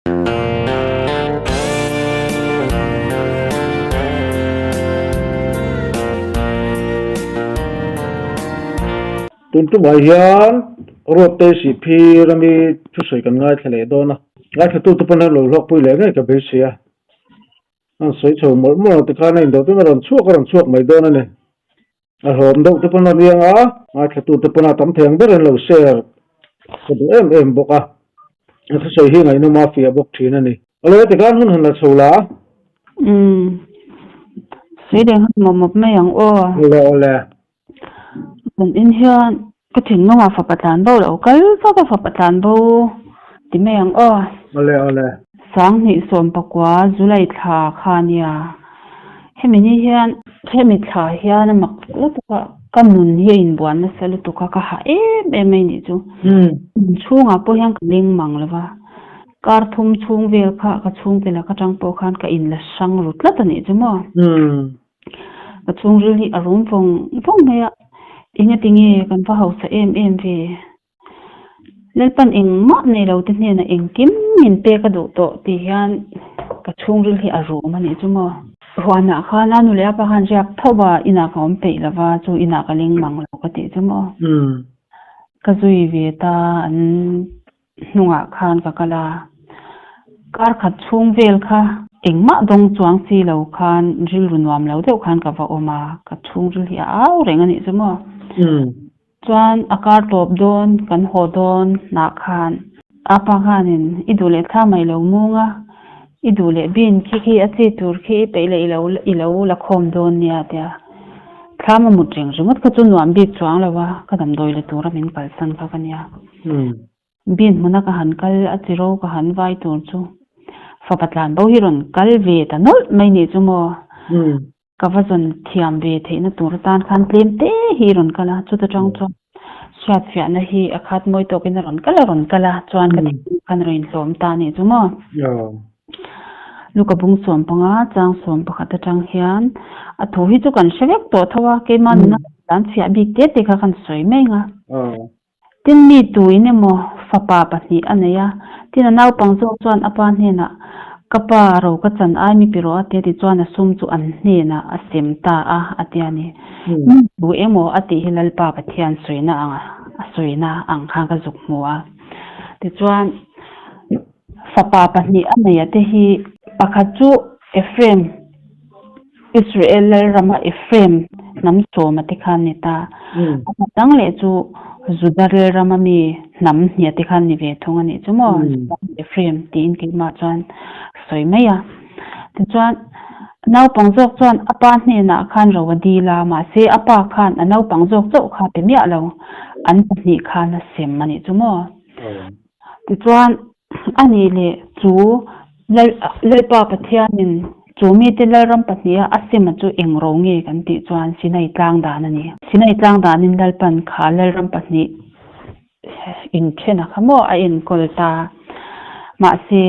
Tun tumah hian Ruatte Sihphir ami thusawi kan ngaithla leh dawn a, ngaithlatute pawn an lo hlawkpui leh ngei ka beisei a. An sawi chho mawlh mawlh ang tikhan a indawh ten a rawn chhuak a rawn chhuak mai dawn a ni. A hlawm deuh te pawn a riang a, ngaithlatute pawn a tam thei ang ber an lo share ka duh em em bawk a. A thusawi hi ngaihnawm a fiah bawk thin a ni. Awle tikhan hun han la chho la. Umm. Sawi leh nghal mawp mawp mai ang aw. Awle awle. Kan in hian ka thinlungah fapa tlan bo lo kal vak a fapa tlan bo ti mai ang aw. Awle awle. Sanghnih sawmpakua July thla kha nia hemi ni hian hemi thla hian a mak lutuk a ka nun hi a inbuan nasa lutuk a ka hah em em mai nih chu. Inchhungah pawh hian ka ling mang lo va kar thum chhung vel kha ka chhungte laka tang pawh khan ka inla hrang ru tlat a nih chu maw. Ka chhungril hi a rum vawng vawng mai a, engati nge kan va hausa em em ve? Lalpan engmah nei lo te hnenah engkim min pek a duh tawh tih hian ka chhungril hi a rum a nih chu maw? Huanah khan a nu leh a pa khan riak tho a, inah ka awm peih lo va, chu inah ka ling mang lo ka tih chu maw? Ka zui ve ta an. Hnungah khan ka kal a, kar khat chhung vel kha engmah dawng chuang si lo khan rilru nuam lo deuh khan ka va awm a, ka chhungril hi a au reng a nih chu maw. Chuan a kar tawp dawn kan haw dawn hnah khan apa khanin i duh leh thla mai lo mung a, i duh leh bin khi khi a chi tur khi i peih leh i lo la khawm dawn nia a tia. Thla mamut reng ringawt kha chu nuam bik chuang lo a, ka damdawi la tura min kalsan kha ka nia. Bin hmuna ka han kal a chiro ka han vai tur chu fapa tlan bo hi rawn kal ve ta nawlh mai nih chu maw. Ka va zawn thiam ve theihna tur atan khan tlem te hi rawn kal a, chuta tang chuan hriatfiahna hi a khat mawi tawkin a rawn kal a rawn kal a, chuan ka thil khan rawn inhlawm ta nih chu maw. Luka bung 15 chang 11 atang hian a thu hi chu kan hre vek tawh tho a, keimah nuna kan fiah bik te te kha kan sawi mai ang a. Tin mi tuin emaw fapa pahnih a nei a, tin a naupang zawk chuan a pa hnenah, Ka pa, ro ka chan ai mi pi rawh a tia tichuan a sum chu an hnenah a sem ta a, a ti a ni. Mi tu emaw a tih hi Lalpa Pathian sawina ang a sawina ang khan ka zuk hmu a. Tichuan fapa pahnih a nei a te hi pakhat chu Ephraim, Israel lalrama Ephraim hnam sawma te khan ni ta. A hma dang leh chu Juda rilrama mi hnam hnia te khan ni ve thung a nih chu maw? Juda Ephraim tiin keimah chuan sawi mai a. Tichuan, naupang zawk chuan a pa hnenah khan ro a dil a, mahse a pa khan a naupang zawk chauh kha pe miah lo, an pahnih khan a sem a nih chu maw? Tichuan, a nih leh chu Lalpa Pathianin chu mite Lalram pahniha a sema chu eng ro nge kan tih chuan Sinai tlang dan a ni. Sinai tlang danin Lalpan kha Lalram pahnih inthen a kha maw a enkawl ta. Mahse,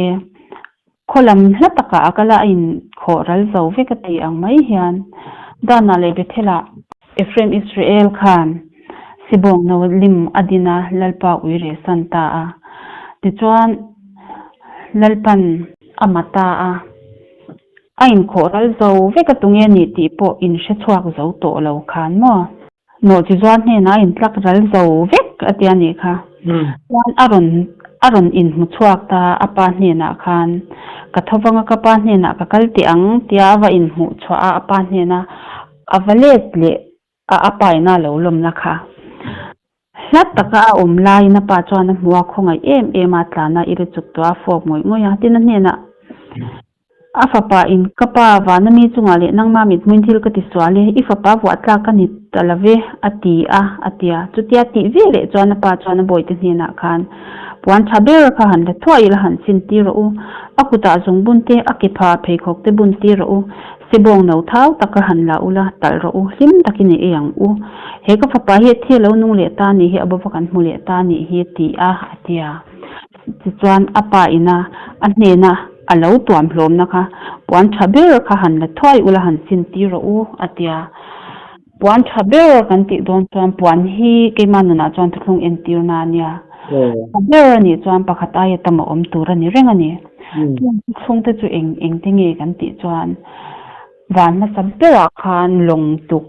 khaw lam hla takah a kal a, a inkhawh ral zo vek a ti ang mai hian Danah leh Bethelah Ephraim Israel khan Sibawng no lim a din a, Lalpa ui reh san ta a. Tichuan, Lalpan a ma ta a, a inkhawh ral zo vek a tunge ni tih pawh in hre chhuak zo tawh lo khan maw? Nawhchi zuar hnenah a intlak ral zo vek a tia nih kha. Chuan a rawn a rawn inhmu chhuak ta a pa hnenah khan, Ka tho vanga ka pa hnenah ka kal teh ang tia a va inhmuh chhuah a, a pa hnena a va let leh A a pa ina lo lawmna kha. Hla taka a awm laiin a pa chuan a hmu a, khawngaih em em a tlan a, i ri chuk tawh a, fawp ngawih ngawih a. Tin a hnenah a fapa in, Ka pa, vana mi chungah leh nangma mithmuin thil ka ti sual e, i fapa vuah tlak ka ni ta lo ve, a ti a, a ti a. Chutia tih ve leh chuan a pa chuan a bawihte hnenah khan, Puan tha ber kha han la thuai ila han sin tir rawh u, a kutah zung bun te, a ke pha pheikhawk te bun tir rawh u, Sibawng no thau taka han la ula, talh rawh u, hlim takin i ei ang u. He ka fapa hi a thi lo nung leh ta nih hi, a bawva kan hmu leh ta nih hi, ti a, a ti a. Tichuan a pa ina a hnena a lo tuam hlawmna kha puan tha ber kha han la thuai ula han sin tir rawh u, a ti a. Puan tha ber kan tih dawn chuan puan hi keimah nunah chuan thuthlung entirna a nia. Tha ber a nih chuan pakhat aia tam a awm tur a ni reng a ni. Chung thuthlung te chu eng eng te nge kan tih chuan van hmasa berah khan lawng tuk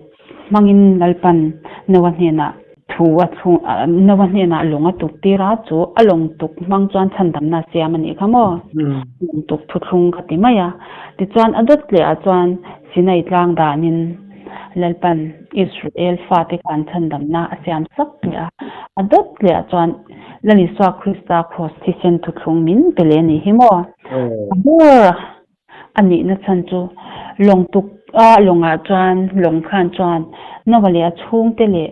hmangin Lalpan Noa hnenah thu a thlung Noa hnenah lawng a tuk tir a, chu a lawng tuk hmang chuan chhandamna a siam a nih kha maw? Lawng tuk thuthlung ka ti mai a. Tichuan a dawt leh ah chuan Sinai tlang danin Lalpan Israel fate khan chhandamna a siam sak leh a, a dawt leh ah chuan Lal Isua Krista kraws thisen thuthlung min pe leh a nih hi maw? A ber a nihna chhan chu lawng tuk a lawngah chuan lawng khan chuan Noah leh a chhungte leh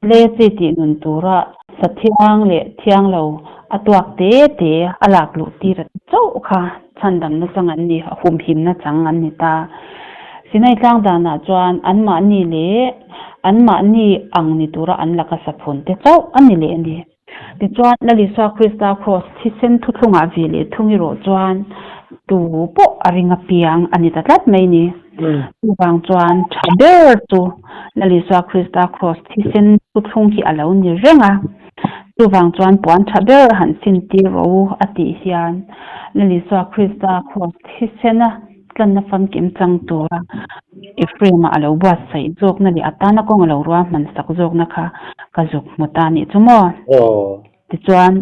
le chi tih nun tura sa thiang leh thiang lo a tuak te te a lak luh tir a ti chauh kha chhandamna chang an ni, a humhimna chang an ni ta. Sinai tlang danah chuan anmahni leh anmahni ang ni tura an laka saphun te chauh a ni leh a ni. Tichuan, Lal Isua Krista Kraws thisen thuthlungah ve leh thung erawh chuan tu pawh a ring apiang a ni ta tlat mai ni. Chuvang chuan tha ber chu Lal Isua Krista Kraws thisen thuthlung hi a lo ni reng a. Chuvang chuan puan tha ber han sintir rawh u a tih hian Lal Isua Krista Kraws thisena tlanna famkim chang tura Ephraim-a a lo buatsaih zawkna leh a tana kawng a lo ruahman sak zawkna kha ka zuk hmu ta anih chu maw? Tichuan,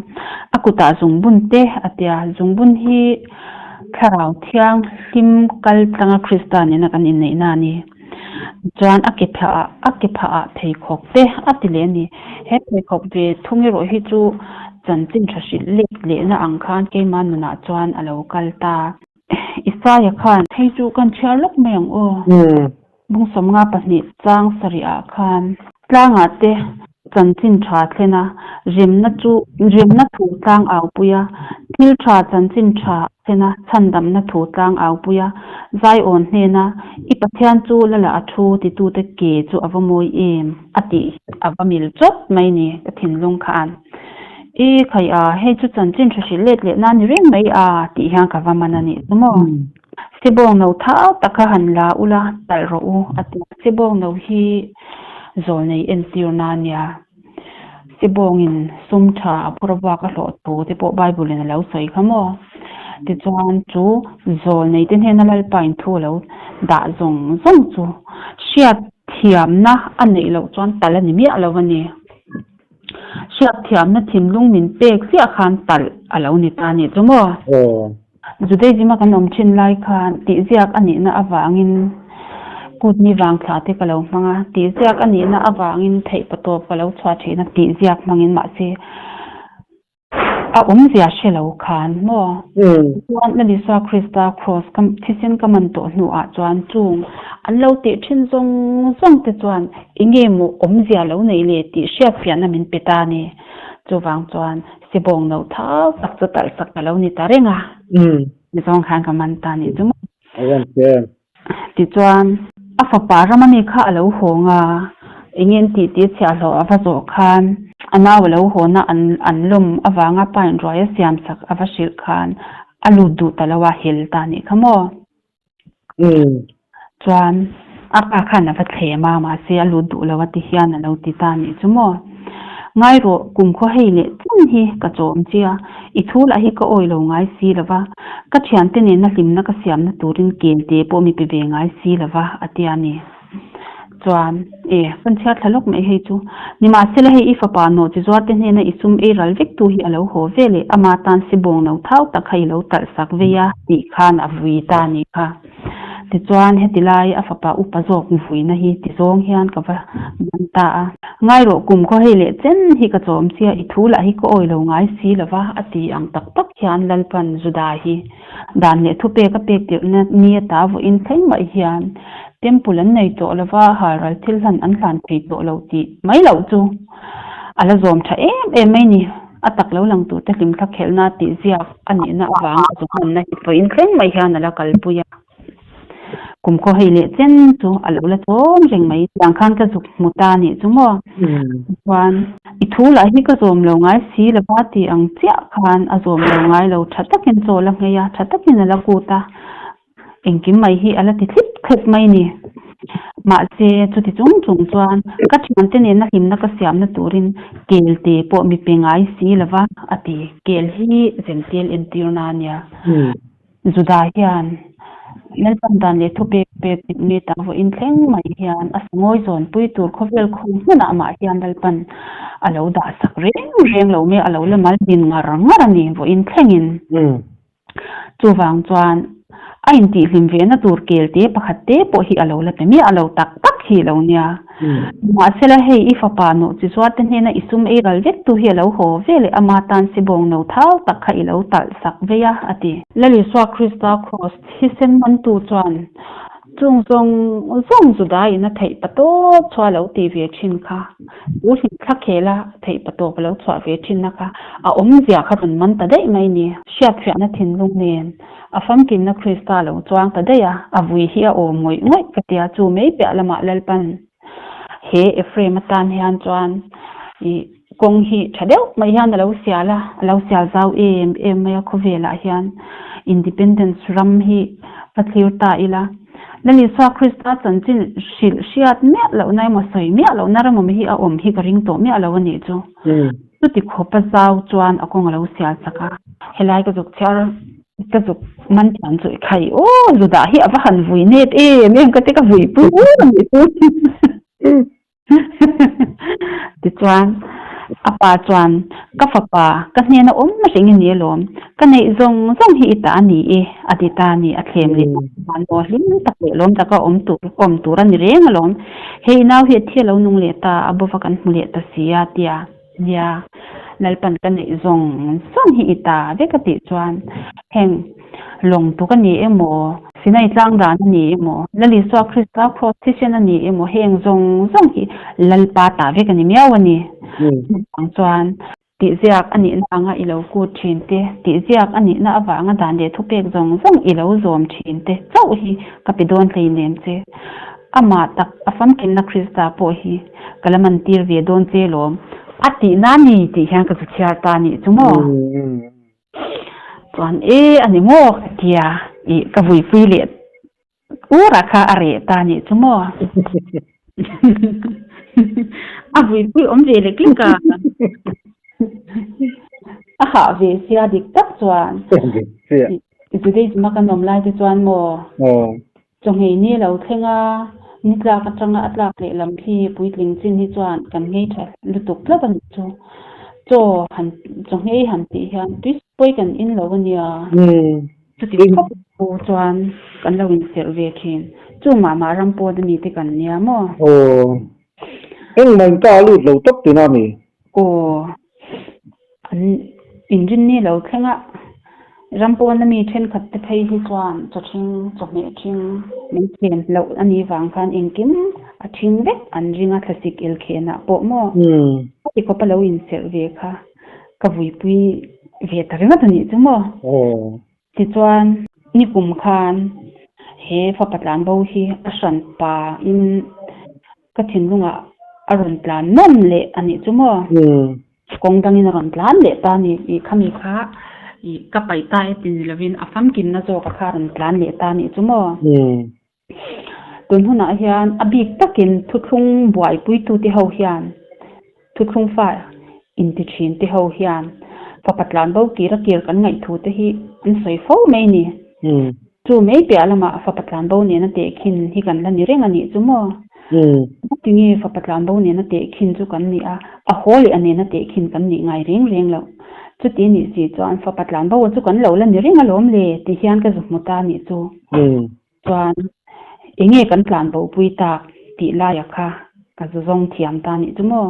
a kutah zungbun te a ti a, zungbun hi Thlarau Thianghlim kal tlanga Krista nena kan inneihna a ni. Tichuan, a ke phah a ke phahah pheikhawk te a ti leh a ni. He pheikhawk ve thung erawh hi chu chanchin tha hrilh let lehna ang khan keimah nunah chuan a lo kal ta. Isaia khan hei chu kan chhiar lawk mai ang aw. Bung 52 chang sarih ah khan tlangah te chanchin tha thlen a, remna chu remna thu tlang au pui a, thil tha chanchin tha thlen a, chhandamna thu tlang au pui a, Zion hnena i Pathian chu lala a thu titute ke chu a va mawi em a tih a va mil chawt mai ni ka thinlung khan. I khai a, hei chu chanchin tha hrilh let leh na ni reng mai a tih hian ka va man a nih chu maw. Sibawng no thau tak kha han la ula talh rawh u a ti a. Sibawng no hi zawlnei entir na a nia. Sibawngin sum tha a phur avuak a hlawh thu te pawh Bible in a lo sawi kha maw. Tichuan chu zawlnei te hnena Lalpa in thu a lo dah zawng zawng chu hriat thiamna a neih loh chuan talh a ni miah lo a ni. Hriatthiamna thinlung min pek chiah khan talh a lo ni ta a nih chu maw? Judaism a kan awm thin lai khan tihziak a nihna avangin kutni vang thla te ka lo hmang a, tihziak a nihna avangin theihpatawp ka lo chhuah thin a, tihziak hmangin mahse A awmzia hre lo khan maw? Chuan Lal Isua Krista Kraws ka thisen ka man tawh hnuah chuan chung an lo tih thin zawng zawng te chuan enge maw awmzia lo nei le tih hriatfiahna min pe ta a ni. Chuvang chuan sibawng no thau tak chu talh sak ka lo ni ta reng a. Zawng khan ka man ta a nih chu maw? Tichuan, a fapa rama mi kha a lo hawng a, eng en tih tih chhiahhlawh a va zawh khan a nau a lo hawn a, an lawm avanga pa inruai a siam sak a va hrilh khan a lut duh ta lo a, hel ta a nih kha maw? Chuan, a pa khan a va thlem a, mahse a lut duh lo a ti hian a lo ti ta a nih chu maw? Ngai rawh, kumkhua hei leh chin hi ka chawm che a, I thu lah hi ka awi lo ngai si lo va, ka thiante nena hlimna ka siamna turin kelte pawh mi pe ve ngai si lo va, a ti a ni. Chuan, e, kan chhiar thla lawk mai hei chu. Nimahsela hei i fapa nawh chi zuarte hnena i sum ei ral vek tu hi a lo haw ve leh ama tan sibawng no thau tak kha i lo talh sak vei a tih khan a vui ta a nih kha. Tichuan, heti lai a fapa upa zawk vuina hi ti zawng hian ka va man ta a. Ngai rawh, kum khaw hei leh chen hi ka chawm chia, i thu lah hi ka awi lo ngai si lo va, a ti ang tak tak hian Lalpan Juda hi dan leh thupek a pek tirhna ni ata vawiin thleng mai hian Temple an nei tawh lo va, halral thil hlan an hlan thei tawh lo tih mai loh chu a la zawm tha em em mai ni. A tak lo lang turte hlimthla khelhna tih ziak a nihna avanga a zuhmanna hi vawiin thleng mai hian a la kalpui a. Kum khaw hei leh chen chu a lo la chawm reng mai. Tiang khan ka zuk hmu ta nih chu maw? Chuan i thu lah hi ka zawm lo ngai si lo va tih ang chiah khan a zawm lo ngai lo. Tha takin chaw la nghei a, tha takin a la kut a. Engkim mai hi a la ti thlip thlep mai ni. Mahse, chuti chung chung chuan ka thiante nena hlimna ka siamna turin kelte pawh mi pe ngai si lova, a ti. Kel hi Zentel entirna a nia. Juda hian Lalpan dan leh thupek pek dik mi tak vawiin thleng mai hian a sangawi zawnpui tur khawvel khawng hmunah mah hian Lalpan a lo dah sak reng reng lo mai, a lo la mal din ngar ngar a ni vawiin thlengin. Chuvang chuan a intihhlim vehna tur kelte pakhat te pawh hi a lo la pe miah lo tak tak hi lo nia. Mahsela hei i fapa nawh chi zuar te hnena i sum ei ral vek tu hi a lo haw ve leh ama tan sibawng no thau tak kha i lo talh sak vei a, a ti. Lal Isua Krista Kraws thisen mantu chuan chung zawng zawng Judaiin a theih patawp chhuah a lo tih ve thin kha, u hlim thla khela theih patawp a lo chhuah ve thinna kha a awmzia kha rawn man ta daih mai ni. Hriatfiahna thinlung nen a famkimna Krista lo chuang ta daih a, a vui hi a awm ngawih ngawih ka tia chu mai piah lamah Lalpan he Ephraim atan hian chuan i kawng hi tha deuh mai hian a lo sial a, a lo sial zau em em mai a khawvelah hian Independence ram hi va thlir ta ila. Lal Isua Krista chanchin hrilh hriat miah lohna emaw sawi miah lohna ram awm hi a awm hi ka ring tawh miah lo a nih chu. Chuti khawpa zau chuan a kawng a lo sial chak a. Helai ka zuk chhiar ka zuk man thiam chu i khai aw Judah hi a va han vui nep em em ka ti ka vui pui ur a nih chu. Tichuan a pa chuan ka fapa ka hnena awm reng i ni alawm ka neih zawng zawng hi i ta a ni e a ti ta a ni a thlem leh chuan aw hlim tak leh lawm taka awm tur awm tur a ni reng alawm. Hei nau hi a thi a lo nung leh ta a bawva kan hmu leh ta si a tia nia Lalpan ka neih zawng zawng hi i ta vek a tih chuan heng lawng tuk a ni emaw Sinai tlang dan a ni emaw Lal Isua Krista Kraws thisen a ni emaw heng zawng zawng hi Lalpa ta vek a ni miau a ni. Chuvang chuan Tih ziak a nihna anga i lo kut thin te, tih ziak a nihna avanga dan leh thupek zawng zawng i lo zawm thin te chauh hi ka pe dawn hleinem che. Amah tak a famkimna Krista pawh hi ka la man tir ve dawn che lawm a tihna a ni tih hian ka zu chhiar ta a nih chu maw? Chuan e a ni maw ka tia ih ka vuipui leh Ura kha a reh ta nih chu maw? A vuipui awm ve lek lek a. A hah ve sia dik tak chuan. Judaism a kan awm lai te chuan maw? Chawngei ni lo thleng a, ni tlak atanga a tlak leh lam khi puitling chin hi chuan kan ngei tha lutuk tlat a nih chu. Chaw han chawngei han tih hian tui pawi kan in lo a nia. Chuti khawp pu chuan kan lo inserh ve thin. Chu mah mah ram pawn a mi te kan nia maw? Aw. Engmah in ka a lut lo tawp tina mi? Aw. An inrinni lo thleng a, ram pawn a mi thenkhat te phei hi chuan chaw ṭhing, chawhmeh ṭhing min thlen loh a nih vang khan engkim a ṭhing vek an ring a, thlasik elkhenah pawh maw? Chuti khawp a lo inserh ve kha. Ka vuipui ve ta ringawt a nih chu maw? Tichuan, nikum khan he fapa tlanbo hi a hran pa in ka thinlungah a rawn tlan nawn leh a nih chu maw? Kawng dangin a rawn tlan leh ta a ni. Ih khami kha ih ka paih ta e ti ni lovin a famkimna zawka kha a rawn tlan leh ta a nih chu maw? Tun hunah hian a bik takin thuthlung buaipuitute ho hian, thuthlung fa inti thinte ho hian fapa tlanbo kir a kir kan ngaihthu te hi an sawi fo mai ni. Chu mai piah lamah fapa tlanbo nena tehkhin hi kan la ni reng a nih chu maw? Tinge fapa tlanbo nena tehkhin chu kan nih a, a haw leh a nena tehkhin kan nih ngai reng reng loh. Chuti nih si chuan fapa tlanbo chu kan lo la ni reng alawm le ti hian ka zu hmu ta a nih chu. Chuan enge kan tlan bo pui tak tih laia kha ka zu zawng thiam ta nih chu maw?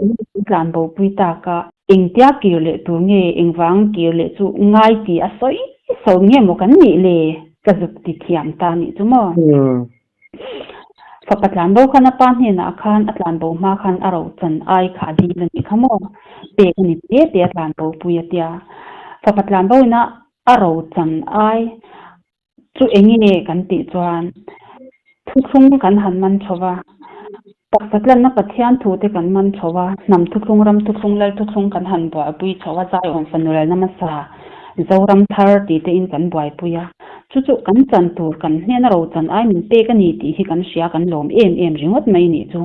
Enge kan tlan bo pui tak a, engtia kir leh tur nge engvang kir leh chu ngai tih a sawi sawi nge maw kan nih le ka zuk ti thiam ta nih chu maw? Fapa tlan bo khan a pa hnenah khan a tlan bo hma khan a ro chan ai kha a dil a nih kha maw? Pek a ni te te a tlan bo pui a tia. Fapa tlan bo ina a ro chan ai Chu enge kan tih chuan thuthlung kan han man chho va, taksa tlanna Pathian thu te kan man chho va, hnam thuthlung, ram thuthlung, lal thuthlung kan han buaipui chho va, Zaiawm fanu lalna hmasa Zoram thar tih te in kan buaipui a. Chu chu kan chan tur kan hnena ro chan ai min pek a ni tih hi kan hria kan lawm em em ringawt mai nih chu.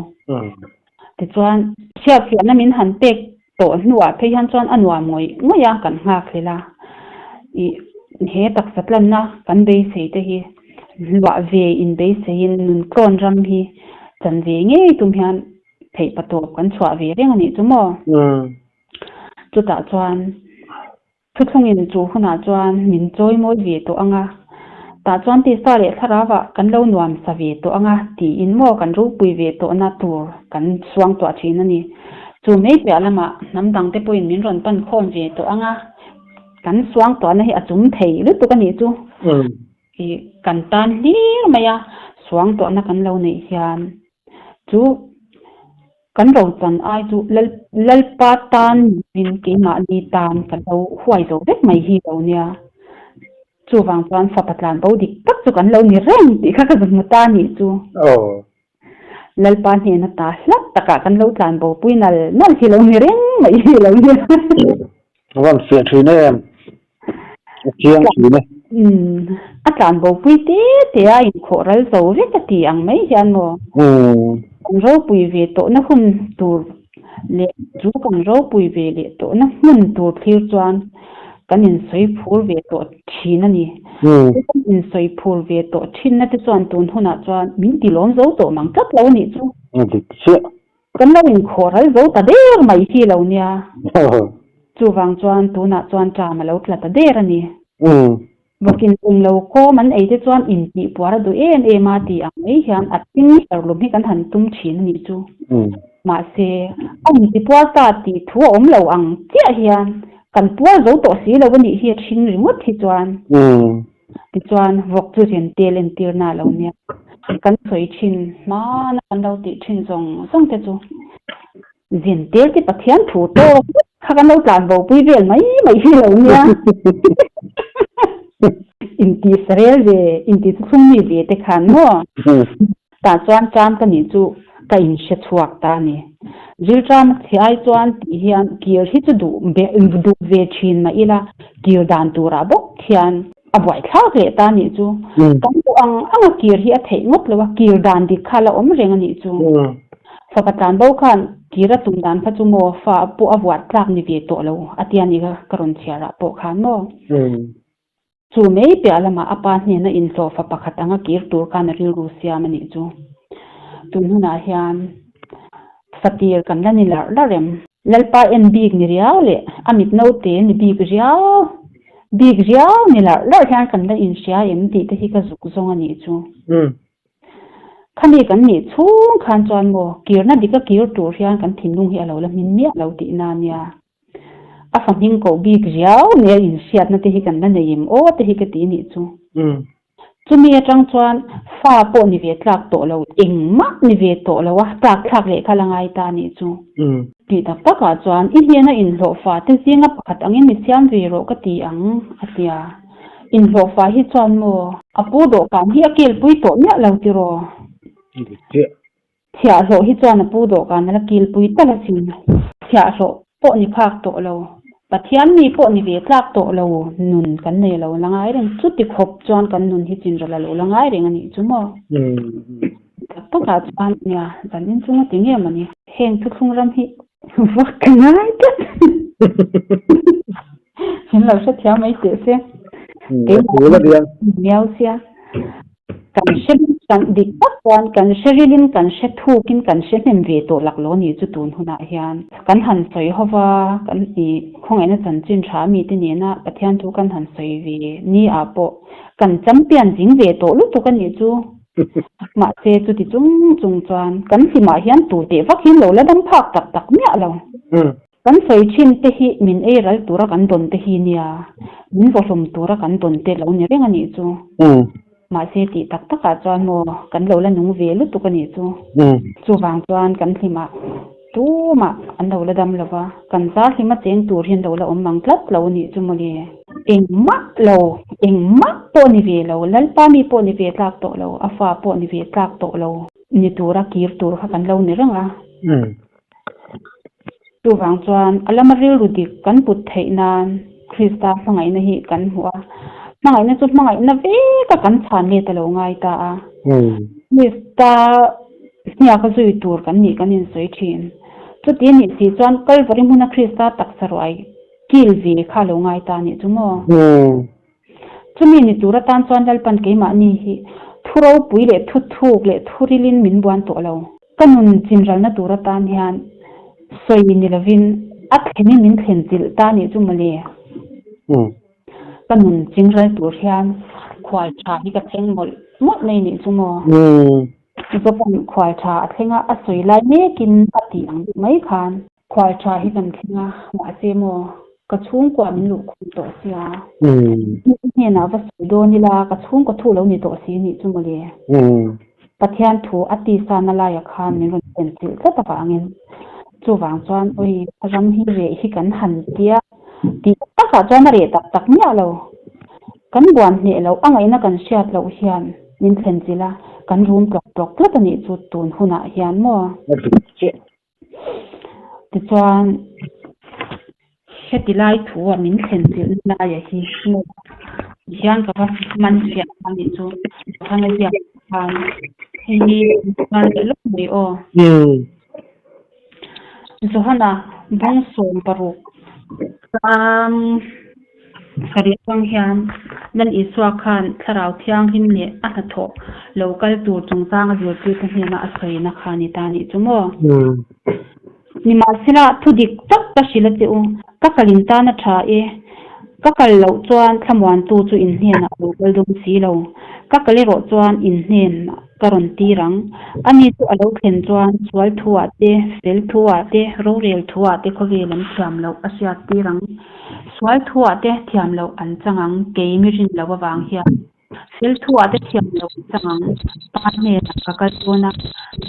Tichuan, hriatfiahna min han pek tawh hnuah phei hian chuan a nuam ngawih ngawih a kan nghak hlel a. Ih, he taksa tlanna kan beisei te hi hluah ve inbeiseiin nuntlawn ram hi chan ve ngei tum hian theih patawp kan chhuah ve reng a nih chu maw? Chutah chuan Thuthlungin chu hunah chuan min chawi mawi ve tawh ang a, tah chuan tisa leh thlarauah kan lo nuam sa ve tawh ang a tiin maw kan ropui ve tawhna tur kan suang tuah thin a ni. Chu mai piah lamah hnam dangte pawhin min rawn pan khawm ve tawh ang a, kan suang tuahna hi a chum thei lutuk a nih chu. Ih, kan tan hlir mai a, suang tuahna kan lo neih hian chu Kan rochan ai chu Lalpa tan niin keimahni tan ka lo huai zo vek mai hi lo nia. Chuvang chuan fapa tlan bo dik tak chu kan lo ni reng tih kha ka zahmu ta nih chu. Lalpa hnena ta hlat takah kan lo tlan bo pui nal nal hi lo ni reng mai hi lo nia. A van fiah thin em? A chiang thin e. Umm, a tlan bo pui te te a inkhawh ral zo vek a ti ang mai hian maw? Kan ropui ve tawhna hun tur leh chu kan ropui ve leh tawhna hmun tur thlir chuan kan insawi phur ve tawh thin a ni. Kan insawi phur ve tawh thinna te chuan tun hunah chuan min ti lawm zo tawh mang tlat lo a nih chu. A dik chiah. Kan lo inkhawh ral zo ta der mai hi lo nia. Chuvang chuan tunah chuan ṭam a lo tla ta der a ni. Vawkin kum lo kawm an ei te chuan intih puar a duh em em a tih ang mai hian a thing herlum hi kan han tum thin a nih chu. Mahse, a intipuar ta tih thu a awm lo ang chiah hian kan puar zo tawh si lo a nih hi a ṭhing ringawt hi chuan. Tichuan, vawk chu rintel entirna a lo nia. Kan sawi thin hmana kan lo tih thin zawng zawng te chu zintel te Pathian thu tawk kha kan lo tlan bo pui vel mai mai hi lo nia. Inti sarel ve, inti chhung mi ve te khan maw? Tah chuan ṭam ka nih chu ka inhre chhuak ta a ni. Rilṭam a chhe ai chuan tih hian kir hi chu duh duh ve ṭhin mah ila kir dan turah bawk hian a buaithlak leh ta a nih chu. Kan duh ang anga kir hi a theih ngawt lo a, kir dan dik kha a la awm reng a nih chu. Fapa tlanbo khan kir a tum dan kha chu maw fa pawh a vuah tlak ni ve tawh lo a tia ni kha ka rawn chhiar ah pawh khan maw. Chu mai piah lamah a pa hnena inhlawhfa pakhat anga kir tur khan a rilru siam a nih chu. Tun hunah hian fatir kan la ni larh larh em? Lalpa en bik ni riau leh a mit naute ni bik riau bik riau ni larh larh hian kan la inhria em tih te hi ka zuk zawng a nih chu. Khami kan nih chhung khan chuan maw kirna dika kir tur hian kan thinlung hi a lo la hmin miah lo tihna a nia. A fa hming koh bik riau nia inhriatna te hi kan la nei em aw te hi ka ti nih chu. Chumi atang chuan fa pawh ni ve tlak tawh lo, engmah ni ve tawh lo a tlak thlak leh kha la ngai ta nih chu. Tih tak takah chuan i hnena inhlawhfa te zinga pakhat angin mi siam ve rawh ka ti ang a tia. Inhlawhfa hi chuan maw a pu dawhkan hi a kilpui tawh miah lo tiraw? Chhiahhlawh hi chuan a pu dawhkan a la kilpui tal asin. Chhiahhlawh pawh ni phak tawh lo, Pathian mi pawh ni ve tlak tawh lo nun kan nei lo la ngai reng. Chuti khawp chuan kan nun hi chinral a lo la ngai reng a nih chu maw? Tak takah chuan nia, zan inchung a ti nge mawni? Heng thuthlung ram hi vak ka ngai tlat. Min lo hrethiam mai teh se. Keimah miau sia. Kan hre kan dik tak chuan kan hre rilin kan hre thukin kan hre hnem ve tawh lak lo nih chu tun hunah hian kan han sawi ho va, kan i khawngaihna chanchin tha mite nena Pathian thu kan han sawi ve ni ah pawh kan champion zing ve tawh lutuk a nih chu. Mahse chuti chung chung chuan kan hlimah hian tu teh vak hian lo la dam phak tak tak miah lo. Kan sawi thin te hi min ei ral tura kan dawn te hi nia, min vawhlum tura kan dawn te lo ni reng a nih chu. Mahse tih tak takah chuan maw kan lo la nung ve lutuk a nih chu. Chuvang chuan kan hlimah tumah an lo la dam lo va, kan zar hlima cheng tur hian lo la awm mang tlat lo a nih chu mawle. Engmah lo, engmah pawh ni ve lo, Lalpa mi pawh ni ve tlak tawh lo, a fa pawh ni ve tlak tawh lo ni tura kir tur kha kan lo ni reng a. Chuvang chuan a lama rilru dik kan put theih nan Krista hmangaihna hi kan hmu a. Hmangaihna chu hmangaihna veka kan chhan let a lo ngai ta a. Krista hniaka zui tur kan nih kan insawi thin. Chuti a nih si chuan Kalvari hmuna Krista taksa ruai kil ve kha a lo ngai ta a nih chu maw? Chumi ni tur atan chuan Lalpan keimahni hi thu ropui leh thu thuk leh thu rilin min buan tawh lo. Ka nun chinralna tur atan hian sawi ni lovin a thlenin min thlen chilh ta a nih chu mawle. Ka nun chingral tur hian khual tha hi ka thleng mawlh mawlh mai nih chu maw? Zopan khual tha a thleng a, a sawi lai mekin a tih ang deuh mai khan. Khual tha hi kan thleng a, mahse maw ka chhungkua min luh khum tawh sia. Mi hnenah va sawi dawn ila ka chhungkaw thu lo ni tawh si nih chu mawle. Pathian thu a tisa na laiah khan min rawn thlen chilh tlat avangin chuvang chuan awi ram hi reh hi kan han tia. Tih takah chuan a reh tak tak miah lo. Kan buan hneh loh a ngaihna kan hriat loh hian min thlen chilh a, kan rum tlawk tlawk tlat a nih chu tun hunah hian maw? A dik chiah. Tichuan, heti lai thu a min thlen chilhna laia hi maw? Tihian ka va man fiah a nih chu, Johan a ziak khan hei hi man leh lawk mai aw. Johana bung 16 chang sarih atang hian Lal Isua khan Thlarau Thianghlim leh a hnathawh lo kal tur chungchang a zirtirte hnena a sawina kha a ni ta anih chu maw? Nimahsela, thu dik tak ka hrilh a che u, ka kal in tan a tha e. Ka kal loh chuan thlamuantu chu in hnenah a lo kal dawn si lo. Ka kal erawh chuan in hnenah ka rawn tir ang. Ani chu a lo thlen chuan sual thuah te, fel thuah te, rorel thuah te khawvel an thiam loh a hriat tir ang. Sual thuah te thiam loh an chang ang, kei mi rin loh avang hian. Fel thuah te thiam loh an chang ang, pa hnenah ka kal dawn a,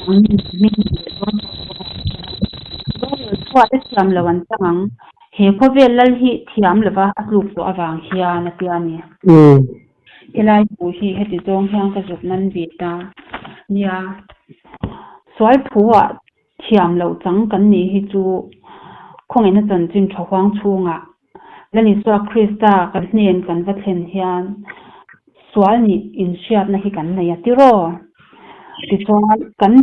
nangni hming leh dawn tawh bawk a ti a. Rorel thuah te thiam loh an chang ang, he khawvel lal hi thiam lova a tluk tawh avang hian a ti a ni. Helai hmuh hi heti zawng hian ka zuk man ve ta nia. Sual thuah thiam loh chang kan nih hi chu khawngaihna chanchin tha huang chhungah Lal Isua Krista kan hnen kan va thlen hian sual nih inhriatna hi kan nei a tiraw? Tichuan kan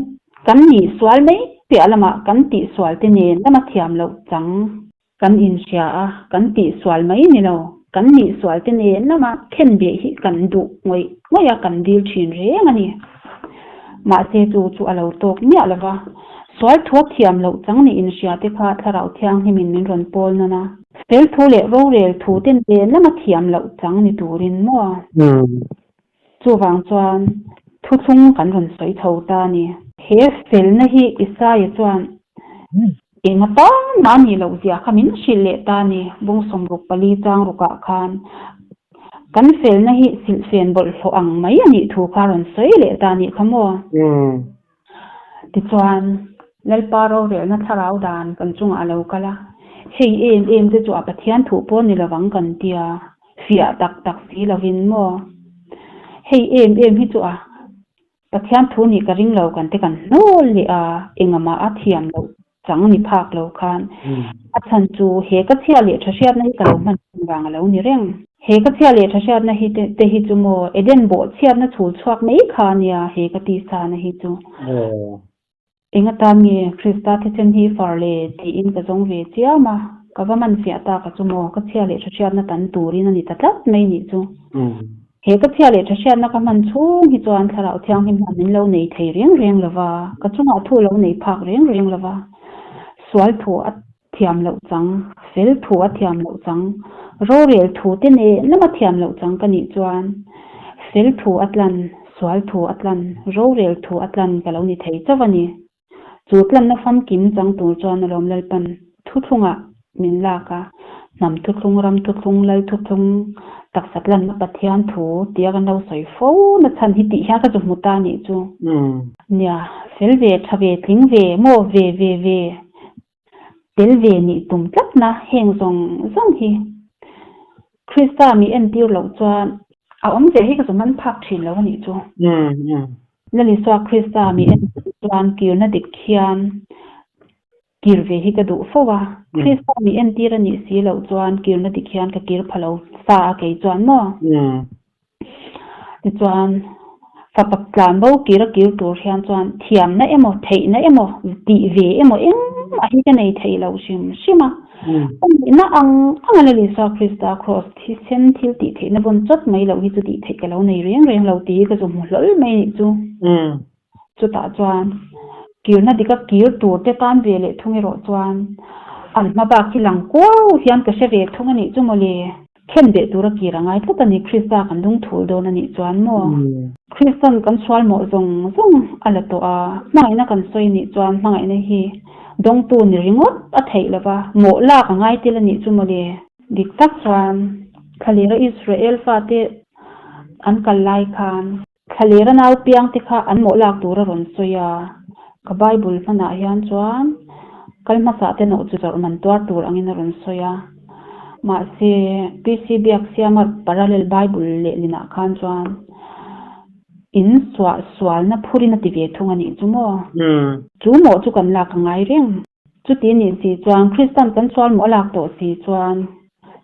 kan nih sual mai piah lamah kan tihsual te nen lama thiam loh chang Kan inhria a, kan tihsual mai ni lo, kan nihsual te nen lama khen beh hi kan duh ngawih ngawih a, kan dil thin reng a ni. Mahse chu chu a lo tawk miah lo va, sual thua thiam loh chang nih inhria te kha Thlarau Thianghlimin min rawn pawl nawn a, fel thu leh rorel thu te nen lama thiam loh chang ni turin maw? Chuvang chuan thuthlung kan rawn sawi chho ta a ni. He felna hi Isaia chuan eng atan mah a nih loh zia kha min hrilh leh ta a ni. Bung 64 chang rukah khan kan felna hi silhfen bawlhhlawh ang mai a nih thu kha a rawn sawi leh ta a nih kha maw? Tichuan, Lalpa rorelna thlarau dan kan chungah a lo kal a, hei em em te chu a Pathian thuh pawh ni lovang kan tia, fiah tak tak si lovin maw? Hei em em hi chu a Pathian thu nih ka ring lo kan te kan hnawl leh a, engah a thiam loh chang ni phak lo khan a chhan chu he ka chhia leh tha hriatna hi ka lo hman thin vang a lo ni reng. He ka chhia leh tha hriatna hi te hi chu maw Eden bawh chhiatna chhul chhuak mai kha a nia he ka tisana hi chu. Eng atan nge Krista thisen hi far le tiin ka zawng ve chiam a, ka va man fiah tak a chu maw ka chhia leh tha hriatna tan turin a ni ta tlat mai nih chu. He ka chhia leh tha hriatna ka hman chhung hi chuan Thlarau Thianghlim hian min lo nei thei reng reng lo va, ka chungah thu a lo nei phak reng reng lo va, sual thu a thiam loh chang, fel thu a thiam loh chang, rorel thu te nen lama thiam loh chang ka nih chuan fel thu a tlan, sual thu a tlan, rorel thu a tlan ka lo ni thei chauh a ni. Chu tlanna famkim chang tur chuan alawm Lalpan thuthlungah min lak a, hnam thuthlung, ram thuthlung, lal thuthlung, taksa tlanna Pathian thu tia kan lo sawi fo na chhan hi tih hian ka zu hmu ta anih chu. Nia, fel ve, tha ve, tling ve, maw ve ve ve, tel ve nih tum tlatna heng zawng zawng hi Krista mi entir loh chuan a awm ve hi ka zu man phak thin lo anih chu. Lalisua Krista mi entir chuan kirna dik hian. Kir ve hi ka duh fo a, Krista mi entir a nih si loh chuan kirna dik hian ka kir pha lo sa a kei chuan maw? Tichuan, fapa tlan bo kir a kir tur hian chuan thiamna emaw, theihna emaw, tih ve emaw engmah hi ka nei thei lo hrim hrim a. Ka nihna ang ang a Lal Isua Krista Kraws thisen thil tih theihna vawn chawt mai loh hi chu tih theih ka lo nei reng reng lo tih hi ka zu hmu hlawl mai nih chu. Chutah chuan kirna dika kir tur te tan ve leh thung erawh chuan an hma bak hi lang kuau hian ka hre ve thung a nih chu mawle. Khen beh tura kir a ngai tlat a ni, Krista kan lungthul dawn a nih chuan maw? Kristan kan sual mawh zawng zawng a la tawh a, hmangaihna kan sawi a nih chuan hmangaihna hi dawngtu ni ringawt a theih lo va, mawh lak a ngai tel a nih chu mawle. Dik tak chuan thlalera Israel fate an kal lai khan Thlalera nau piang te kha an mawh lak tur a rawn sawi a, ka Bible hmanah hian chuan kal hmasa te nawh chu zawrh man tuar tur angin a rawn sawi a. Mahse, PC Biaksiama Parallel Bible lehlinah khan chuan in suah sualna phurin a ti ve thung a nih chu maw? Chu mawh chu kan lak a ngai reng. Chuti nih si chuan Kristan kan sual mawh a lak tawh si chuan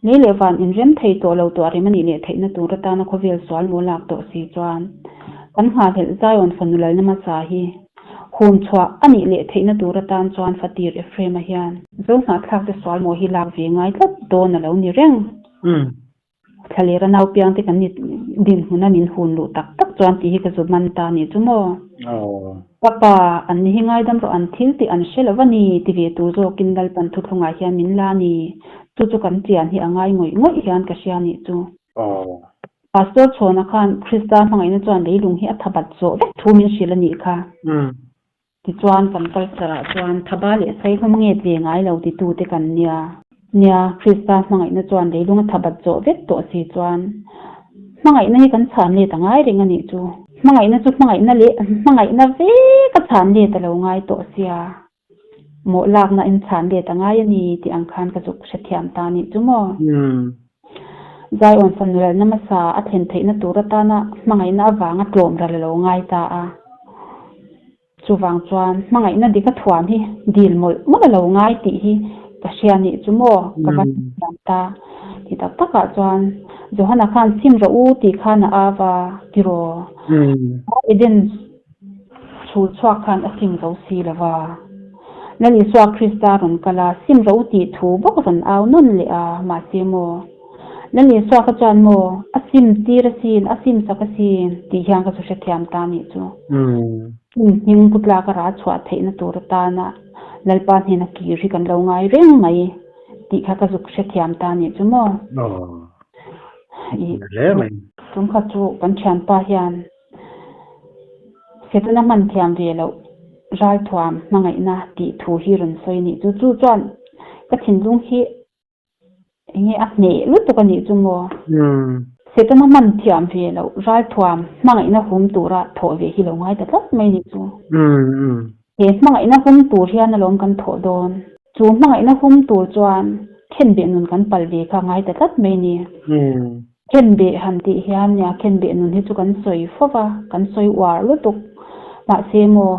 lei leh van inrem thei tawh lo tuah rem a nih leh theihna tur atana khawvel sual mawh a lak tawh si chuan kan nghahhlelh Zion fanu lalna hmasa hi hun chhuah a nih leh theihna tur atan chuan Fatir Ephraim-a hian Zohnahthlak te sual mawh hi lak ve ngai tlat dawn a lo ni reng. Thlalera naupiang te kan ni dinhmun a min hun luh tak tak chuan tih hi ka zu man ta nih chu maw? Ka pa, an ni hi ngaidam rawh an thil tih an hre lo va ni ti ve tur zawkin Lalpan thuthlungah hian min la ni. Chu chu kan chian hi a ngai ngawih ngawih hian ka hria nih chu. Pastor Chhawna khan Krista hmangaihna chuan leilung hi a thabat zawh vek thu min hrilh a nih kha. Tichuan kan culture ah chuan thaba leh saihawm nge tle ngai lo titu te kan nia. Nia, Krista hmangaihna chuan leilung a thabat zawh vek tawh si chuan hmangaihna hi kan chhan let a ngai reng a nih chu. Hmangaihna chu hmangaihna leh hmangaihna vek a chhan let a lo ngai tawh sia. Mawh lakna in chhan let a ngai a ni tih ang khan ka zuk hrethiam ta nih chu maw. Zion fanurelna hmasa a thlen theihna tur atana hmangaihna avanga tlawm ral a lo ngai ta a. Chuvang chuan hmangaihna dik a thuam hi dil mawlh mawlh a lo ngai tih hi ka hria nih chu maw ka va hrethiam ta. Ti tak takah chuan Johana khan sim rawh u tih khan a au a tiraw? Eden chhul chhuak khan a sim zo si lo va. Lal Isua Krista rawn kal a, sim rawh u tih thu bawk rawn au nawn leh a, mahse maw? Lal Isua kha chuan maw, a sim tir asin, a sim sak asin tih hian ka chu hrethiam ta nih chu. Sim hming pu tlak a rah chhuah theihna tur atana Lalpa hnena kir hi kan lo ngai reng mai tih kha ka zuk hrethiam ta nih chu maw? Tum kha chu kan thianpa hian Setana hman thiam ve loh ralthuam hmangaihna tih thu hi rawn sawi a nih chu. Chu chuan ka thinlung hi eng nge a hneh lutuk a nih chu maw? Setana hman thiam ve loh ralthuam hmangaihna hum tura thawh ve hi lo ngai ta tlat mai a nih chu. He hmangaihna hum tur hian alawm kan thawh dawn. Chu hmangaihna hum tur chuan khenbeh nun kan pal ve kha ngai ta tlat mai a ni. Khenbeh han tih hian nia khenbeh nun hi chu kan sawi fo va, kan sawi uar lutuk. Mahse maw,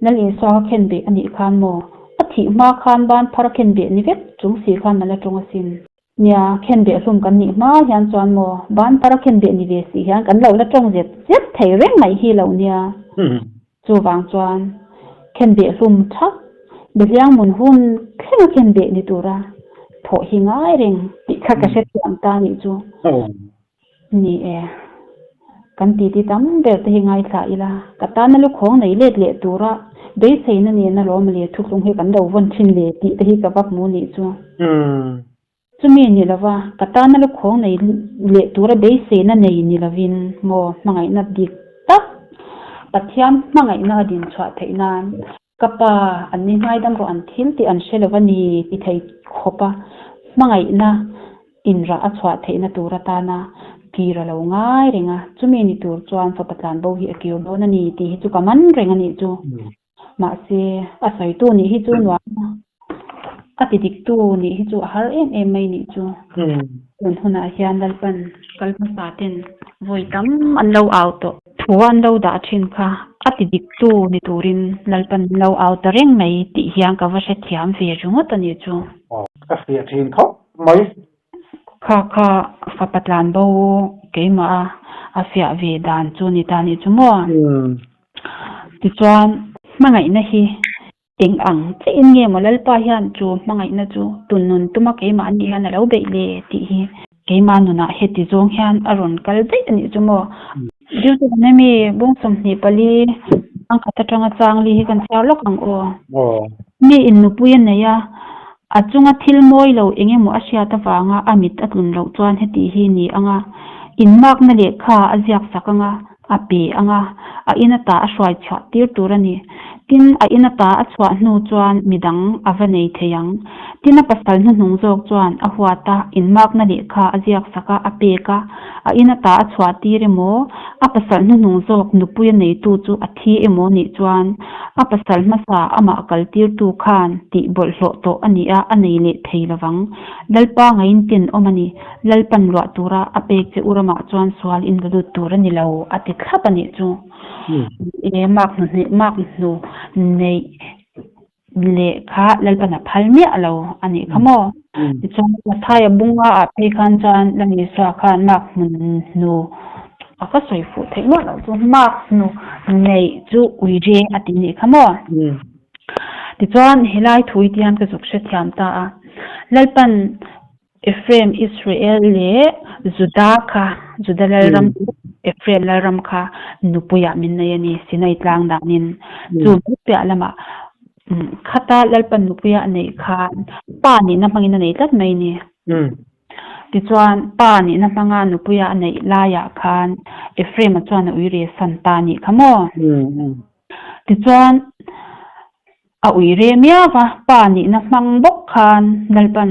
Lal Isua kha khenbeh a nih khan maw, a thih hma khan ban phar a khenbeh ni vek chung si khan a la tawng asin. Nia, khenbeh hlum kan nih hma hian chuan maw, ban phar a khenbeh ni ve si hian kan lo la tawng zet zet thei reng mai hi lo nia. Chuvang chuan khenbeh hlum thak, Behliang mun hun thlenga khenbeh ni tura thawh hi ngai reng tih kha ka hrethiam ta nih chu. Ni e, kan titi tam ber te hi ngaithla ila, ka tana lukhawng nei let leh tura beiseina nena lawm leh thuthlung hi kan lo vawn thin le tih te hi ka va hmu nih chu. Chumi ni lova, ka tana lukhawng nei leh tura beiseina nei ni lovin maw hmangaihna dik tak Pathian hmangaihna a din chhuah theih nan ka pa an ni ngaidam rawh an thil tih an hre lova ni ti thei khawpa hmangaihna inrah a chhuah theihna tur atana kir a lo ngai reng a, chumi ni tur chuan fapa tlanbo hi a kir dawn a ni tih hi chu ka man reng a nih chu. Mahse, a sawitu nih hi chu nuam a. A ti diktu nih hi chu a har em em mai nih chu. Tun hunah hian Lalpan kal hmasa ten vawi tam an lo au tawh. Thu an lo dah thin kha a ti diktu ni turin Lalpan an lo au ta reng mai tih hian ka va hrethiam ve ringawt a nih chu. Ka fiah thin khawp mai. Kha kha fapa tlan bo keimah a a fiah ve dan chu ni ta nih chu maw? Tichuan hmangaihna hi Eng ang chiah in nge maw Lalpa hian chu hmangaihna chu tun nun tuma keimah anih hian a lo beih le tih hi keimah nunah heti zawng hian a rawn kal daih a nih chu maw. Deuteronomy bung 24 angkhat atanga chang li hi kan chhiar lawk ang aw. Mi in nupui a nei a, a chunga thil mawi lo eng emaw a hriat avanga a mit a tlun loh chuan heti hi ni ang a, inmakna lehkha a ziak sak ang a, a pe ang a, a in ata a hruai chhuah tir tur a ni. Tin, a in ata a chhuah hnu chuan mi dang a va nei thei ang. Tin, a pasal hnuhnung zawk chuan a huat a, inmakna lehkha a ziak sak a, a pek a, a in ata a chhuah tir emaw, a pasal hnuhnung zawk nupui a neitu chu a thi emaw nih chuan a pasal hmasa amah kaltirtu khan tih bawlhhlawh tawh a ni a, a nei leh thei lovang. Lalpa ngaiin ten awm a ni. Lalpan luah tura a pek che u ramah chuan sual in va lut tur a ni lo, a ti thlap a nih chu. E mark hnu hnih mark hnu neih leh kha Lalpan a phal miah lo a nih kha maw? Tichuan Mathaia bunga ah phei khan chuan Lal Isua khan mark hmun hnu a ka sawi fuh theih muah loh chu mark hnu neih chu uire a ti nih kha maw? Tichuan helai thu hi tihian ka zuk hrethiam ta a, Lalpan Ephraim, Israel leh Juda kha, Juda lalram chu Ephraim lalram kha nupuiah min nei a ni, Sinai tlang danin. Chu mai piah lamah khata Lalpan nupuia a neih khan pa nihna hmangin a nei tlat mai a ni. Tichuan, pa nihna hmanga nupuia a neih laiah khan Ephraim-a chuan a uire san ta a nih kha maw? Tichuan, A ui re miau va, pa nihna hmang bawk khan Lalpan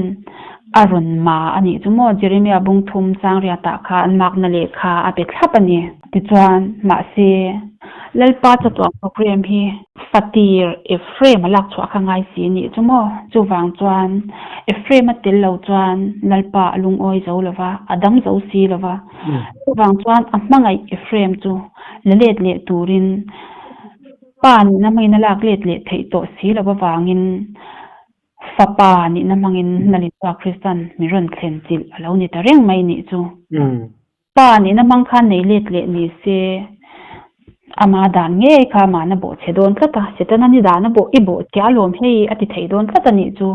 a rawn ma a nih chu maw? Jeremia bung thum Changriatah khan makna lehkha a pe thlap a ni. Tichuan, mahse, Lalpa chatuan program hi fatir Ephraim a lak chhuah kha ngai si a nih chu maw? Chuvang chuan, Ephraim a tel lo chuan Lalpa a lungawi zo lo va, a dam zo si lo va. Chuvang chuan a hmangaih Ephraim chu la let leh turin Pa nihna hmangin a lak let leh theih tawh si lo avangin Fapa nihna hmangin Nalita Kristan min rawn thlen chilh a lo ni ta reng mai nih chu. Pa nihna hmang khan nei let leh ni se ama dan ngei kha amahna bawh chhe dawn tlat a, Setana ni dana bawh i bawh chhe alawm hei a ti thei dawn tlat a nih chu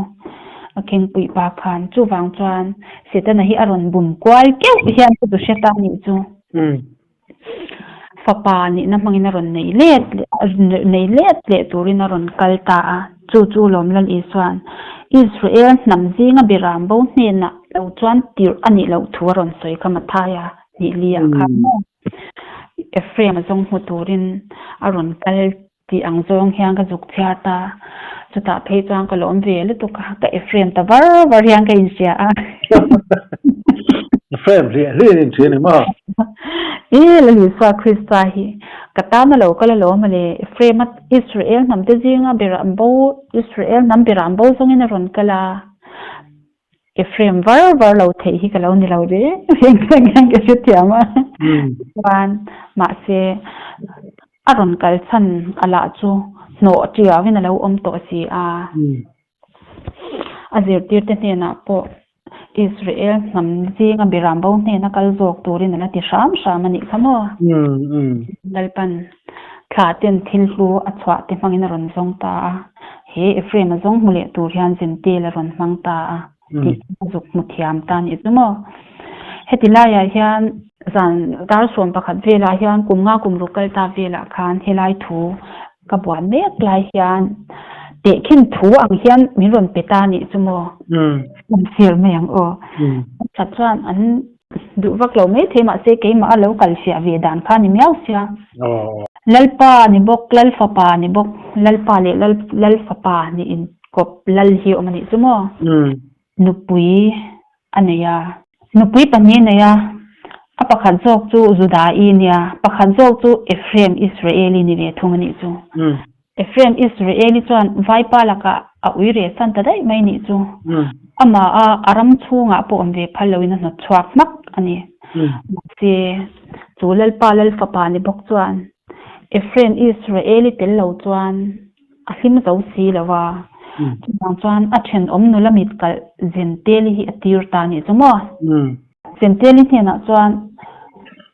a khengpuih pa khan. Chuvang chuan Setana hi a rawn bum kual keuh hian ka duh hre ta nih chu. Fapa nihna hmangin a rawn nei let nei let leh turin a rawn kal ta a, chu chu Lawmlal Isua'n Israel hnam zinga biram bo hnenah lo chuan tirh a nih loh thu a rawn sawi kha Mathaia hnih li ah khan maw Ephraim a zawng hmu turin a rawn kal tih ang zawng hian ka zuk chhiar ta, chutah phei chuan ka lawm ve lutuk a, ka Ephraim ta var var hian ka inhria a. Ephraim hliah hliah in inhria ni maw? E Lal Isua Krista hi ka tan a lo kal alawm a le, Ephraim a Israel hnam te zinga beram bo, Israel hnam beram bo zawngin a rawn kal a, Ephraim var var lo theih hi ka lo ni lo reng reng reng hian ka hrethiam a. Chuan mahse a rawn kal chhan a lah chu hnawh tiauin a lo awm tawh si a. A zirtirte hnenah pawh Israel hnam zinga biram bo hnena kal zawk turin a la ti hram hram a nih kha maw? Lalpan thla ten thil hlu a chhuah te hmangin a rawn zawng ta a. He Ephraim a zawng hmu leh tur hian Zentel a rawn hmang ta a tih chu a zuk hmu thiam ta nih chu maw. Heti laiah hian zan dar 11 velah hian kum nga kum ruk kal ta velah khan helai thu ka buan mek lai hian tehkhin thu ang hian min rawn pe ta nih chu maw. Kan sir mai ang aw. That chuan an Duh vak lo mai thei mahse keimah a lo kal fiah ve dan kha ni miau sia. Lalpa ni bawk, Lalfapa ni bawk, Lalpa leh Lal Lalfapa ni inkawp Lal hi awm a nih chu maw? Nupui a nei a. Nupui pahnih a nei a, a pakhat zawk chu Juda-i nia, pakhat zawk chu Ephraim Israeli ni ve thung a nih chu. Ephraim Israeli chuan vaipa lakah a ui reh san ta daih mai nih chu. Amah a a ram chhungah pawh awm ve phal loin a hnawt chhuak hmak a ni. Mahse, chu Lalpa Lalfapa ni bawk chuan Ephraim Israeli tel lo chuan a hlim zo si lo a. Chuvang chuan a thenawm nula mit kalh Zenteli hi a tir ta nih chu maw? Zenteli hnenah chuan,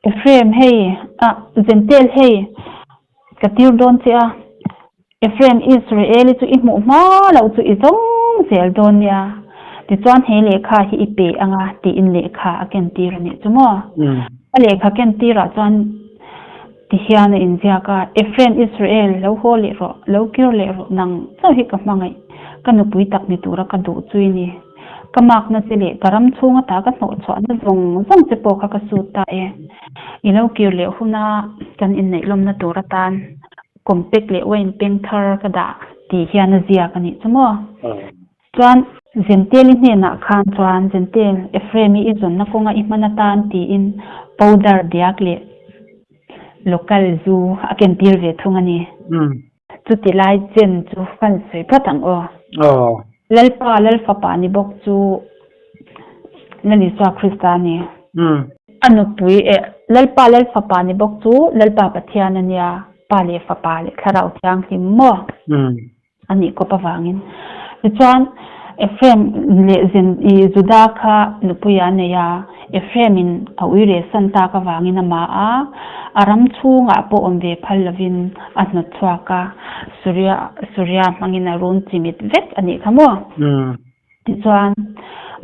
Ephraim hei, ah, Zentel hei, Ka tir dawn che a, Ephraim Israeli chu i hmuh hma loh chu i zawng zel dawn nia, tichuan he lehkha hi i pe anga tiin lehkha a ken tir a nih chu maw? A lehkha ken tirah chuan tihian a inziak a, Ephraim Israel, lo haw leh rawh, lo kir leh rawh, nang chauh hi ka hmangaih, ka nupui tak ni tura ka duh chui ni. Ka makna che leh ka ram chhung ata ka hnawhchhuahna zawng zawng che pawh kha ka sut ta e. I lo kir leh huna kan inneih lawmna tur atan Compact leh Wine peng thar ka dah tih hian a ziak a nih chu maw? Chuan Zenteli hnenah khan chuan Zentel, Ephraim-i i zawnna kawnga i hman atan tiin powder diak leh local zu a kentir ve thung a ni. Chuti lai chen chu kan sawi phawt ang aw. Lalpa, Lalfapa ni bawk chu Lal Isua Krista a ni. A nupui eh Lalpa, Lalfapa ni bawk chu Lalpa Pathian a nia, Pa leh Fapa leh Thlarau Thianghlim maw a nih kawp avangin. Tichuan Ephraim leh Zen i Juda kha nupui a nei a, Ephraim-in a ui reh san tak avangin amah a, a ram chhungah pawh awm ve phal lovin a hnawt chhuak a, Suria Suria hmangin a run chimit vek a nih kha maw? Tichuan,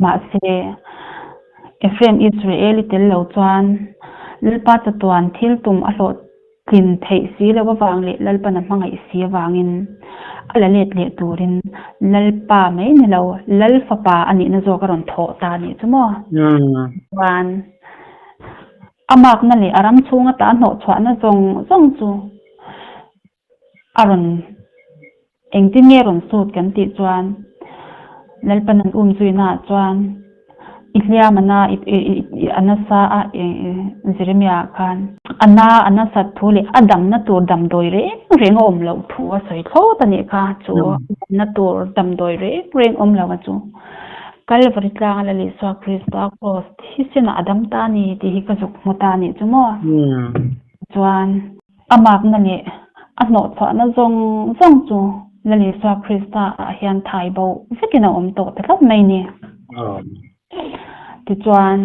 mahse, Ephraim Israel-i tel lo chuan Lalpa chatuan thil tum a hlawh Tlin theih si lo avang leh Lalpan a hmangaih si avangin a la let leh turin Lalpa mai ni lo, Lal fapa a nihna zawk a rawn thawh ta a nih chu maw? Chuan a makna leh a ram chhung ata a hnawhchhuahna zawng zawng chu a rawn Engtin nge rawn sut kan tih chuan Lalpan an um zuinaah chuan i hliam a na a nasa a Jeremia ah khan a na a nasat thu leh a damna tur damdawi reng reng a awm loh thu a sawi thlawt a nih kha chu damna tur damdawi reng reng awm lo a chu Kalvari tlanga Lal Isua Krista cross thisenah a dam ta a ni tih hi ka zuk hmu ta a nih chu maw chuan A makna leh a hnawhchhuahna zawng zawng chu Lal Isua Krista ah hian thai bo vekin a awm tawh ta tlat mai ni. Tichuan,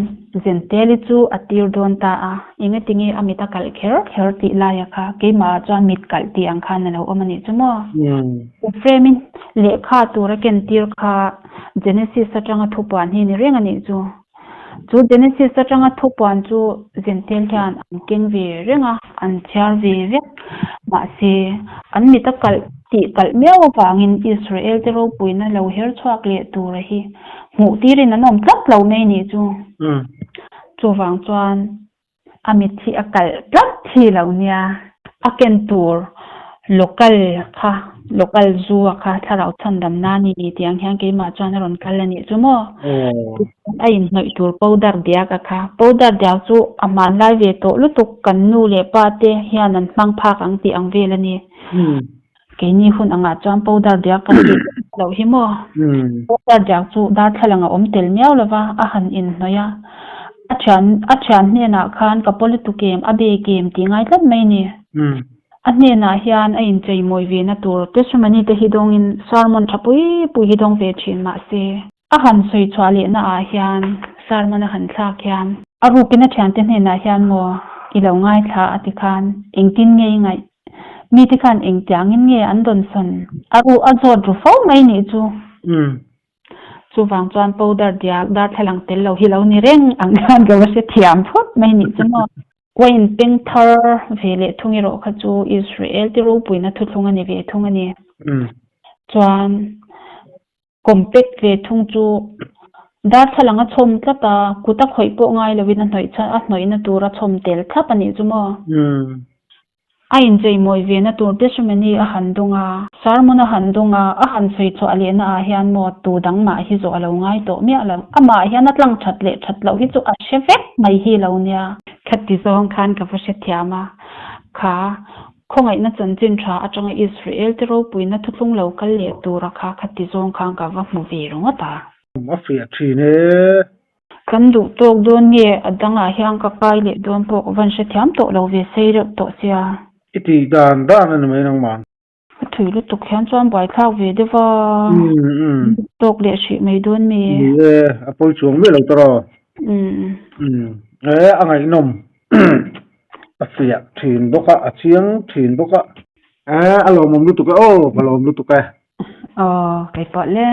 Zenteli chu a tir dawn ta a, engatinge a mit a kalh kher kher tih laia kha keimahah chuan mit kalh tih ang khan a lo awm a nih chu maw? Ephraim-in lehkha tur a kentir kha Genesis atanga thupuan hi ni reng a nih chu. Chu Genesis atanga thupuan chu Zentel hian an keng ve reng a, an chhiar ve vek. Mahse, an mit a kalh tih kalh miau avangin Israel te ropuina lo her chhuak leh tura hi hmuh tirin an awm tlat lo mai nih chu. Chuvang chuan A mit hi a kalh tlat thi lo nia. A ken tur local kha, local zu a kha thlarau chhandam na ni tih ang hian keimah chuan a rawn kal a nih chu maw. A inhnawih tur powder diak a kha. Powder diak chu a hmanlai ve tawh lutuk kan nu leh pa te hian an hmang phak ang tih ang vel a ni. Keini hun angah chuan powder diak kan tih loh hi maw? Powder diak chu darthlalang a awm tel miau lova a han inhnawih a, a thian a thian hnenah khan ka paw lutuk em, a bek em tih ngai tlat mai ni. A hnenah hian a inchei mawi ve na tur testimony te hi dawngin sermon tha pui pui hi dawng ve thin mahse a han sawi chhuah leh na ah hian sermon a han thlak hian a rukin a thiante hnenah hian maw i lo ngaithla a ti khan engtin nge i ngaih Mite khan engtiangin nge an dawn sawn? A ruh a zawt ru fo mai nih chu. Chuvang chuan powder diak darthlalang tel lo hi lo ni reng ang khan ka va hre thiam phawt mai nih chu maw. Wine peng thar ve leh thung erawh kha chu Israel te ropuina thuthlung a ni ve thung a ni. Chuan Compact ve thung chu darthlalang a chhawm tlat a, kut a khawih pawh ngai lovin a hnawih a hnawihna tur a chhawm tel thlap a nih chu maw? A inchei mawi ve na tur testimony a han dawng a, sermon a han dawng a, a han sawi chhuah leh na ah hian maw tu dang mah hi zawh a lo ngai tawh miah lo. Amah hian a tlang that leh that loh hi chu a hre vek mai hi lo nia. Khati zawng khan ka va hrethiam a, kha. Khawngaihna chanchin tha atanga Israel te ropuina thuthlung lo kal leh tura kha khati zawng khan ka va hmu ve ringawt a. A fiah thin e. Kan duh tawk dawn nge a dangah hian ka kai leh dawn pawh ka van hrethiam tawh lo ve sei reuh tawh sia. I tih dan dan a ni mai nangman. Ka thui lutuk hian chuan buaithlak ve deuh a, tawk leh hrih mai dawn mi. Ni e, a pawi chuang miah lo ta rawh. E, a ngaihnawm. A fiah thin bawk a, a chiang thin bawk a. E, a lawmawm lutuk e aw, ka lawm lutuk e. Aw, keipawh le.